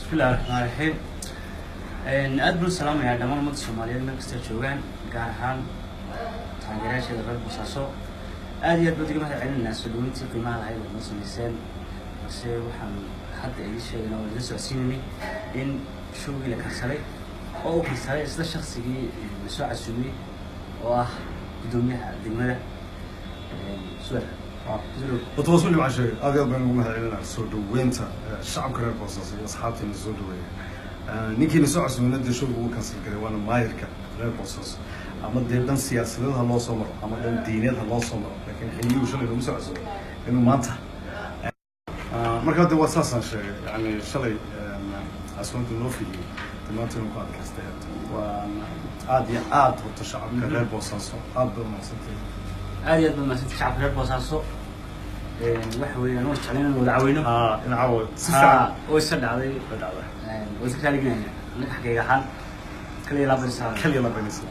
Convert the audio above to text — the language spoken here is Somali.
Bismillahi raxmaan raxiim. Aad baan u salaamayaa dhammaan ummadda Soomaaliyeed meel kasta joogaan, gaar ahaan taageerayaasheeda reer Boosaaso. Aad iyo aad baan uga mahad celinaynaa soo dhaweyntii qiimaha lahayd ee noo sameyseen, balse waxaan hadda idiin sheegana oo idin socodsiinaynay in showgii la kansalay oo uu kansalay isla shaksigii la soo casuumay oo ah guddoomiyaha degmada Suwer. Horta waa soo sheegay, aad iyo aad baan ugu mahad celinaa soo dhaweynta shacabka reer Boosaaso iyo asxaabtiina soo dhaweeya. Ninkiina soo casuumina dee showga uu cancel garay, waana maayirka reer Boosaaso. Ama dee dhan siyaasadeed ha loo soo maro ama dhan diineed ha loo soo maro, laakiin xiliyuu shalay lagu soo casuumay inuu maanta marka de waa saasaan sheegay, yani shalay casuumada noo fidiyey, de maanta inuu ku adkaystay. Waan aad iyo aad horta shacabka reer Boosaaso aad bay umahadsantahay. Aad iyo aad baan mahadsantahay shacabka reer Boosaaso. Waxa weeyaan waan jeclayn inaan wada caweyno. In caawa si fiican oo isa dhacday. La dhacday. Oo iska raaliginayna annaga xaggayga ahaan kaliya laabaysaa. Kaliya labaynaysa.